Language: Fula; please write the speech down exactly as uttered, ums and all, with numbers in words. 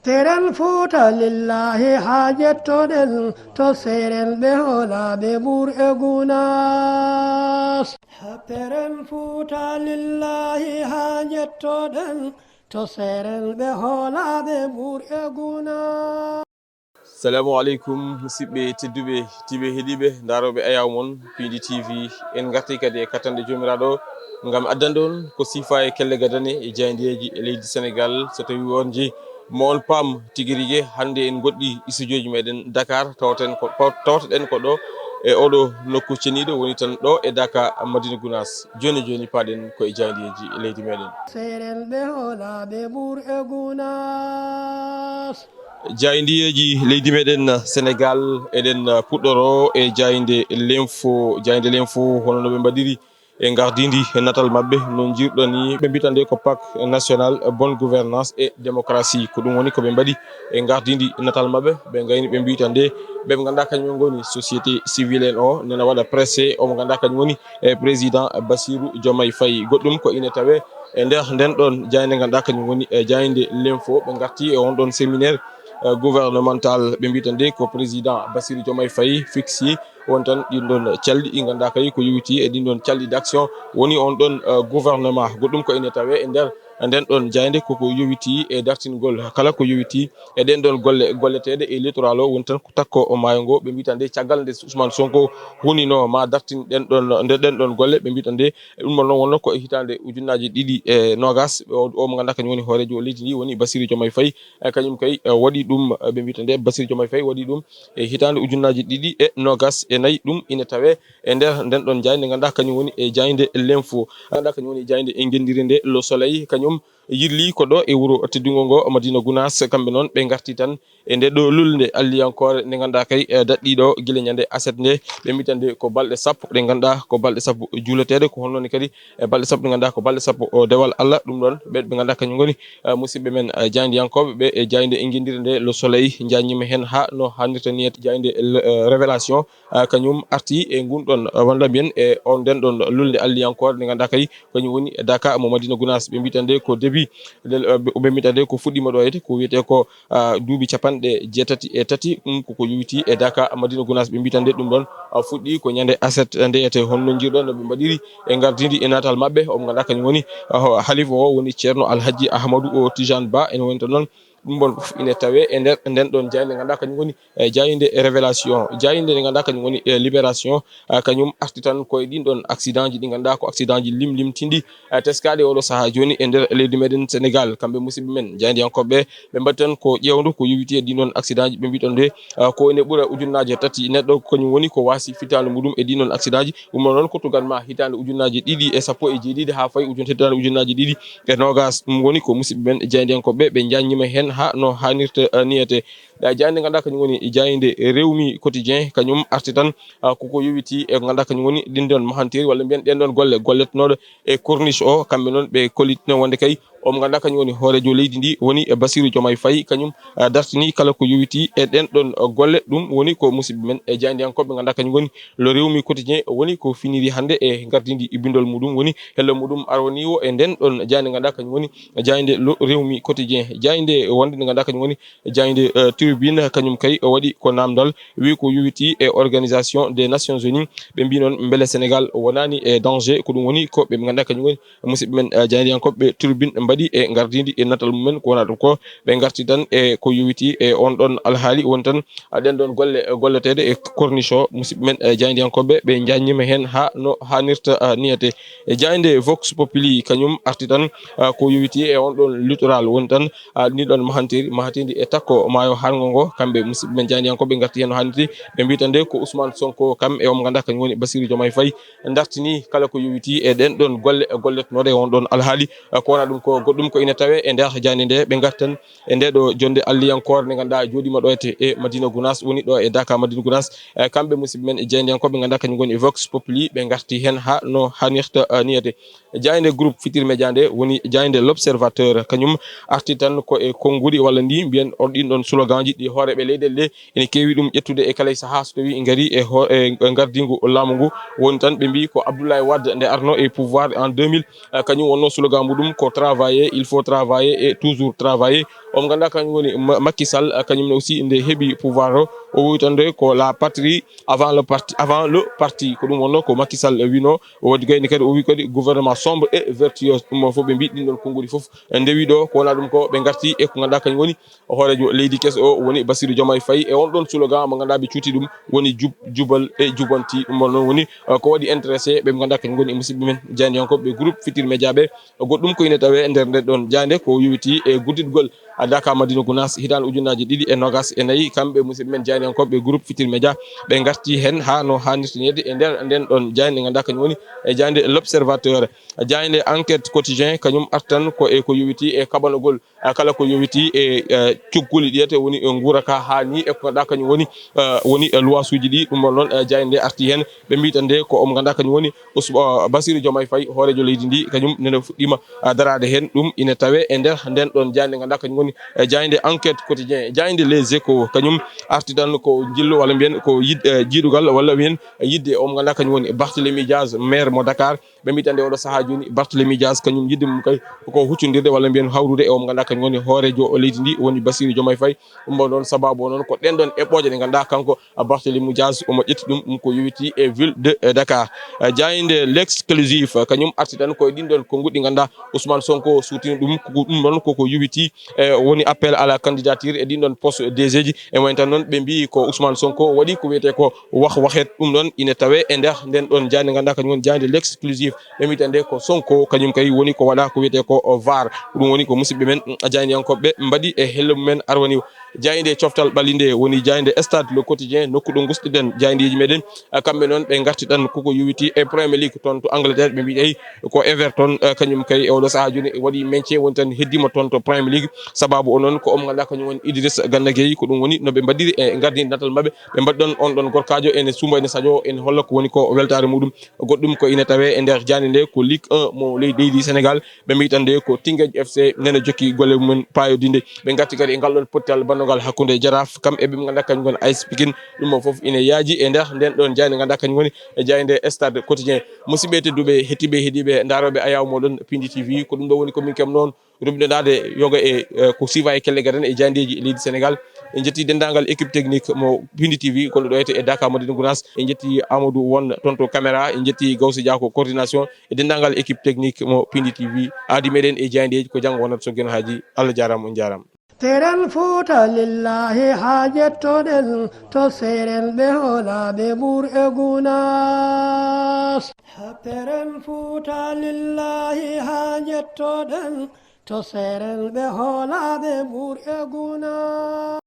Seren Fuuta lillahi haa jettoɗen to seren ɓe hoolaaɓe Mbuur e Gunaas. Seren Fuuta lillahi haa jettoɗen to seren ɓe hoolaaɓe Mbuur e Gunaas. Salamu aleykum, musidɓe tedduɓe, tiiɓe heɗiiɓe, ndaarooɓe ayaawo mon, Piindi T V. En ngartii kadi e kattanɗe Joomiraaɗo ngam addande on ko siifa e kelle gadane e jaayndeeji e leydi Senegaal. So tawii on njii mo on paam tigi rigi, hannde en ngoɗɗii studiooji meɗen Dakar, tawaten ko, taw-, tawtoɗen ko ɗo e oɗo nokku ceniiɗo woni tan ɗo e Daka Madina Gunaas. Jooni jooni paaɗen ko e jaayndeeji e leydi meɗen. Seren ɓe hoolaaɓe Mbuur e Gunaas. Jaayndeeji leydi meɗen Senegaal, eɗen puɗɗoro e jaaynde Lenfo, jaaynde Lenfo hono no ɓe mbaɗiri e ngardiindi e natal maɓɓe, no njiirɗon ni, ɓe mbiyata nde ko Pacte National Bonne Gouvernance et Démocratie. Ko ɗum woni ko ɓe mbaɗi e ngardiindi natal maɓɓe, ɓe ngayni ɓe mbiyata nde ɓe ngannduɗaa kañum ngoni société civile en o, nena waɗa presse, omo ngannduɗaa kañum woni e président Bassirou Diomaye Faye. Goɗɗum ko ine tawee e nder nden ɗon jaaynde ngannduɗaa kañum woni e jaaynde Lenfo, ɓe ngarti e on ɗon séminaire, eh, gouvernemental, ɓe mbiyata nde ko président Bassirou Diomaye Faye fixi won tan ɗin ɗon calɗi ɗi ngannduɗaa kay ko yowiti e ɗin ɗon calɗi d'action woni on ɗon, eh, gouvernement. Goɗɗum ko ine tawee e nder nden ɗon jaaynde koko yowiti e dartingol kala ko yowiti e ɗen ɗon golle golleteeɗe e littoral o, woni tan ko takko o maayo ngo, ɓe mbiyata nde caggal nde Ousmane Sonko hunino ma dartin ɗen ɗon, nde ɗen ɗon golle, ɓe mbiyata nde ɗum ɗon noon wonno ko e hitaande ujunnaaji ɗiɗi e noogas, o, o mo ngannduɗaa kañum woni hooreejo leydi ndi woni Bassirou Diomaye Faye, e kañum kay, e waɗi ɗum, e ɓe mbiyata nde Bassirou Diomaye Faye waɗi ɗum e hitaande ujunnaaji ɗiɗi e noogas e nayi, ɗum ine tawee e nder nden ɗon jaaynde ngannduɗaa kañum woni e jaaynde Lenfo, ngannduɗaa kañum woni jaaynde e ngenndire nde Le Soleil, kañum yirli ko ɗo e wuro teddungo ngo Madina Gunaas, kamɓe noon ɓe ngarti tan e nde ɗo lulnde alliyankoore nde ngannduɗaa kay, e daɗɗiiɗo gila ñande aset nde, ɓe mbiyata nde ko balɗe sappo ɗe ngannduɗaa ko balɗe sappo juuleteeɗe, ko honno ne kadi e balɗe sappo ɗe ngannduɗaa ko balɗe sappo o dewal Allah, ɗum ɗon ɓe, ɓe ngannduɗaa kañum ngoni, e, musidɓe men, e, jaayndiyankooɓe ɓe e jaaynde e ngenndire nde Le Soleil, njaññima heen haa no hannirta ni e jaaynde, e, Révélation, e, kañum arti e ngun ɗon, e, walla mbiyen e on nden ɗon lulnde alliyankoore nde ngannduɗaa kay kañum woni Daka mo Madina Gunaas, ɓe mbiyata nde ko début, ɓe mbiyata nde ko fuɗɗiima ɗo e ko wiyetee ko, ah, duuɓi capanɗe jeetati e tati, ɗum koko yowiti e Daka Madina Gunaas, ɓe mbiyata nde ɗum ɗon, ah, fuɗɗi ko ñande aset ndeyete, honno njiirɗon no ɓe mbaɗiri e ngardiindi e natal maɓɓe, o mo ngannduɗaa kañum woni, ah, halifa o woni Ceerno Alhaji Ahmadou o Tijaan Ba, ene woni tan noon, ɗum ɗon fof ine tawee e nder nden ɗon jaaynde ngannduɗaa kañum woni e jaaynde Révélation, jaaynde nde ngannduɗaa kañum woni e Libération, ah, kañum arti tan ko e ɗin ɗon accident ji ɗi ngannduɗaa ko accident ji limlimtinɗi, ah, teskaaɗi oɗo sahaa jooni e nder leydi meɗen Senegaal. Kamɓe musidɓe men jaayndiyankooɓe ɓe, ɓe mbaɗi tan ko ƴeewndo ko yowiti e ɗin ɗon accident ji, ɓe mbiyi tan nde, ah, ko ene ɓura ujunnaaje tati neɗɗo kañum woni ko waasi fitaandu muɗum e ɗin ɗon accident ji. Ɗum ɗon noon ko tugatma hitaande ujunnaaje ɗiɗi e sappo e jeeɗiɗi haa fayi ujun-, hitaande ujunnaaje ɗiɗi e noogas. Ɗum woni ko musidɓe men jaayndiyankooɓe ɓe njaññima heen haa no haanirta, ah, niyete. Ɗa jaaynde ngannduɗaa kañum woni jaaynde Rewmi Quotidien, kañum arti tan, ah, koko yowiti e ko ngannduɗaa kañum woni ɗin ɗon mahanteeri walla mbiyen ɗen ɗon golle golletenooɗe e corniche o. Kamɓe noon ɓe kollitino wonde kay o mo ngannduɗaa kañum woni hooreejo leydi ndi woni e Bassirou Diomaye Faye, kañum, ah, dartini kala ko yowiti e ɗen ɗon, ah, golle. Ɗum woni ko musidɓe men e jaayndiyankooɓe ngannduɗaa kañum woni Le Rewmi Quotidien woni ko finiri hannde e ngardiindi e binndol muɗum, woni hello muɗum arwaniiwo e nden ɗon jaaynde ngannduɗaa kañum woni jaaynde Le Rewmi Quotidien. Jaaynde wonde nde ngannduɗaa kañum woni jaaynde, eh, Tribune, kañum kay o waɗi ko naamndal, wi ko yowiti e Organisation des Nations Unies, ɓe mbi noon mbele Senegaal wonaani e danger, ko ɗum woni ko ɓe ngannduɗaa kañum woni musidɓe men, eh, jaayndiyankooɓe Tribune mbaɗi e ngardiindi e natal mumen, ko wona ɗum ko ɓe ngarti tan e ko yowiti e on ɗon alhaali woni tan, ah, ɗen ɗon golle, eh, golleteeɗe e corniche o, musidɓe men, eh, jaayndiyankooɓe ɓe njaññima heen haa no haanirta, ah, niyete. E jaaynde Vox Populi kañum arti tan, ah, ko yowiti e on ɗon littoral woni tan, ah, ni ɗon mahanteeri, mahateeri e takko maayo harngo ngo, kamɓe musidɓe men jaayndiyankooɓe ngarti heen no haanirta, ɓe mbi tan nde ko Ousmane Sonko kam e o mo ngannduɗaa kañum woni Bassirou Diomaye Faye, dartini kala ko yowiti e ɗen ɗon golle, e golletenooɗe e on ɗon alhaali, ah, ko wona ɗum ko goɗɗum ko ina tawee e nder jaaynde nde, ɓe ngartan e nde ɗo jonnde alliyankoore nde ngannduɗaa jooɗiima ɗo e, e Madina Gunaas, woni ɗo e Daka Madina Gunaas. E kamɓe musidɓe men e jaayndiyankooɓe ngannduɗaa kañum ngoni e Vox Populi, ɓe ngarti heen haa no haanirta, eh, niyete. Jaaynde groupe Futurs Médias nde woni jaaynde L'Observateur, kañum arti tan ko e konnguɗi walla ndi mbiyen o ɗin ɗon slogan Jiɗɗi hooreeɓe leyɗeele ɗe ene keewi ɗum ƴettude e kala e sahaa so tawii ngari e ho-, e, e ngardingu laamu ngu. Woni tan ɓe mbii ko Abdoulaye Wade nde arno e pouvoir en deux mille, eh, kañum wonno slogan muɗum ko travailler, il faut travailler et toujours travailler. On ngannduɗaa kañum woni Ma-, Macky Sall, eh, kañum ne aussi nde heɓi pouvoir o, o wowi tan nde ko la patrie avant le parti, avant le parti. Ko ɗum wonno ko Macky Sall wino. O waɗi gayni kadi, o wi kadi gouvernement sombre et vertueux. Ɗum o fof ɓe mbii ɗin ɗon konnguɗi fof, eh, ndewi ɗo, ko wona ɗum ko ɓe ngarti e ko ngannduɗaa kañum woni hooreejo leydi keso o woni Bassirou Diomaye Faye. E on ɗon slogan mo ngannduɗaa ɓe cuuti ɗum woni jub, jubal e jubanti. Ɗum ɗon noon woni, eh, ko waɗi intéressé ɓe ngannduɗaa kañum ngoni e musidɓe men jaayndiyankooɓe groupe Futurs Médias ɓe. Goɗɗum ko ine tawee nder nden ɗon jaaynde ko yowiti e gudditgol Dakar Madina Gounass hitaande ujunnaaji ɗiɗi e noogaas e nayi. Kamɓe musidɓe men jaayndiyankooɓe groupe Futurs Médias ɓe ngarti heen haa no haanirta neede e nder nden ɗon jaaynde ngannduɗaa kañum woni e jaaynde L'Observateur. Jaaynde Enquête Quotidien kañum artan ko e ko yowiti e kaɓanogol, eh, kala ko yowiti e, eh, cogguuli ɗiya te woni e nguura ka haa ni e ko ngannduɗaa kañum woni, eh, woni e luwaasuuji ɗi. Ɗum ɗon noon, eh, jaaynde nde arti heen. Ɓe mbii tan nde ko on ngannduɗaa kañum woni Us-, eh, Bassirou Diomaye Faye, hooreejo leydi ndi, kañum nene fuɗɗiima, eh, daraade heen. Ɗum ine tawee e nder nden ɗon jaaynde ngannduɗaa kañum woni, eh, jaaynde Enquête Quotidien. Jaaynde Les Échos kañum arti tan ko njillu walla mbiyen ko yid-, eh, jiidugal walla mbiyen yidde on ngannduɗaa kañum woni Barthélémy Diaz, maire mo Dakar. Ɓe mbii tan nde oɗo sahaa jooni, Barthélémy Diaz, kañum yidde mum kay ko huccondirde walla mbiyen hawrude e on ngannduɗaa kañum woni hooreejo leydi ndi, woni Bassirou Diomaye Faye. Ɗum ɗon noon, sabaabu o noon ko ɗen ɗon eɓɓooje ɗe ngannduɗaa kanko Barthélémy Diaz omo ƴetti ɗum, ɗum ko yowiti e ville de, eh, Dakar. Eh, jaaynde L'Exclusif, eh, kañum arti tan koye ɗin ɗon konnguɗi ngannduɗaa Ousmane Sonko suutini ɗum, ko ɗum ɗon koko yowiti, eh, woni appel à la candidature e ɗin ɗon poste D G ji. E wayi tan noon ɓe mbii ko Ousmane Sonko waɗi ko wiyetee ko wah wahet. Ɗum ɗon ine tawee e nder nden ɗon jaaynde ngannduɗaa kañum woni jaaynde L'Exclusif. Ɓe mbii tan nde ko Sonko kañum kay woni ko waɗa ko wiyetee ko var. Ɗum woni ko musidɓe men, mm, jaayndiyankooɓe ɓe mbaɗi e hello mumen arwani o. Jaaynde coftal ɓalli nde woni jaaynde Stade Le Quotidien, nokku ɗo gusɗiɗen jaayndeeji meɗen. Eh, kamɓe noon ɓe ngarti tan koko yowiti e Premier League toon to Angleterre. Ɓe mbii eyi ko Everton, eh, kañum kay e oɗo sahaa jooni waɗi maintien, woni tan heddiima toon to Premier League. Sabaabu o noon ko on ngannduɗaa kañum woni Idriss Gana Gueye, ko ɗum woni no ɓe mbaɗiri e ngardini natal maɓɓe. Ɓe mbaɗi ɗon on ɗon gorkaajo ene suumba, ene sajo, ene holla ko woni ko weltaare muɗum. Goɗɗum ko ine tawee e nder jaaynde nde ko Ligue un mo ley-, leydi Sénégal. Ɓe mbii tan nde ko Teungueth F C nene jokki golle mumen paayodinde. Ɓe ngarti kadi e ngal ɗon pottal banndogal hakkunde Jaraaf, kam e ɓe ngannduɗaa kañum woni A S Pikine. Ɗum o fof ine yaaji e nder nden ɗon jaaynde ngannduɗaa kañum woni e jaaynde Stade Quotidien. Musidɓe tedduɓe, heɗtiiɓe, heɗiiɓe, ndarooɓe ayaawo mooɗon Pindi T V, ko ɗum ɗo woni ko min keɓnoo on. Rubinanaade yoga e, eh, ko siifa e kelle gadan e jaayndeeji leydi Sénégal. En njetti denndaangal équipe technique mo Pindi T V, gonɗo ɗo etee e Dakar Madina Gounass. En njetti Amadou Won toon to caméra, en njetti Gawsi Dia ko coordination, e denndaangal équipe technique mo Pindi T V. Aadi meɗen e jaayndeeji ko janngo wonata so Geno Haaji. Allah jaaraama, on jaaraama. Teren Fuuta lillahi haa jettoɗen to seeren ɓe hoolaaɓe Mbuur e Gunaas. Teren Fuuta lillahi haa jettoɗen to seeren ɓe hoolaaɓe Mbuur e Gunaas.